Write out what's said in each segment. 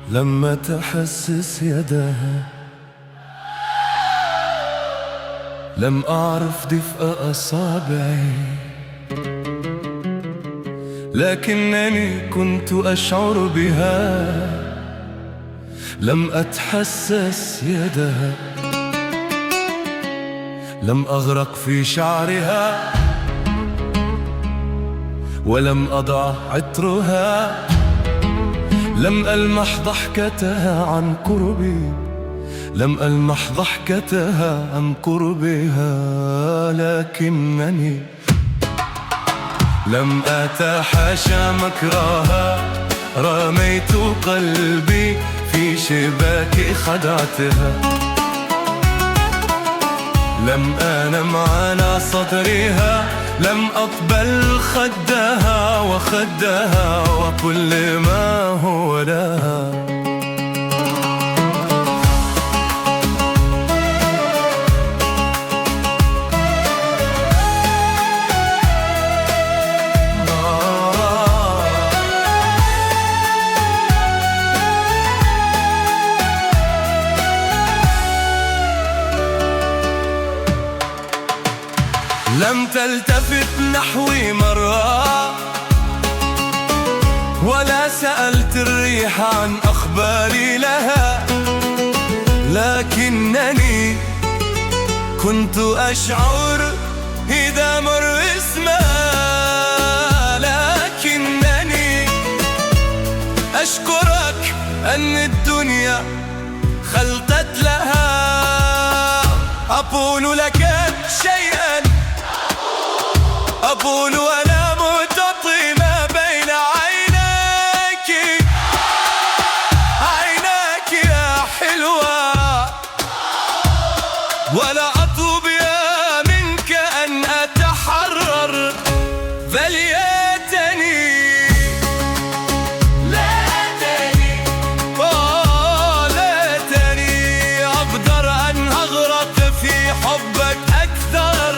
لما تحسس يدها لم أعرف دفء أصابعي، لكنني كنت أشعر بها. لم أتحسس يدها، لم أغرق في شعرها، ولم أضع عطرها، لم ألمح ضحكتها عن قربي، لم ألمح ضحكتها عن قربها، لكنني لم أتحاشى مكرها، رميت قلبي في شباك خدعتها، لم أنم على صدرها، لم أقبل خدها وخدها وكل ما هو لها. لم تلتفت نحوي مرة، ولا سألت الريح عن أخباري لها، لكنني كنت أشعر إذا مر اسمها. لكنني أشكرك أن الدنيا خلقت لها. أقول لك شيئا، أقول أنا متطي ما بين عينيك، عيناك يا حلوة، ولا أطلب يا منك أن أتحرر، فليتني ليتني ليتني أقدر أن أغرق في حبك أكثر،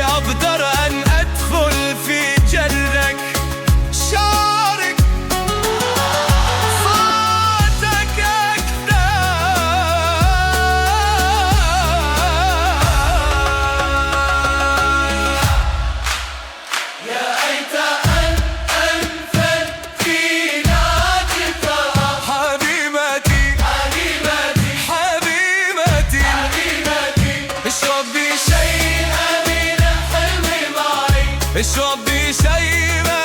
أقدر أن أدخل في جلدك، شعرك، صوتك أكثر. يا أيت أن أنفذ في ناجتك حبيبتي، حبيبتي، حبيبتي، حبيبتي، اشربي شيئا، اشربي شيء.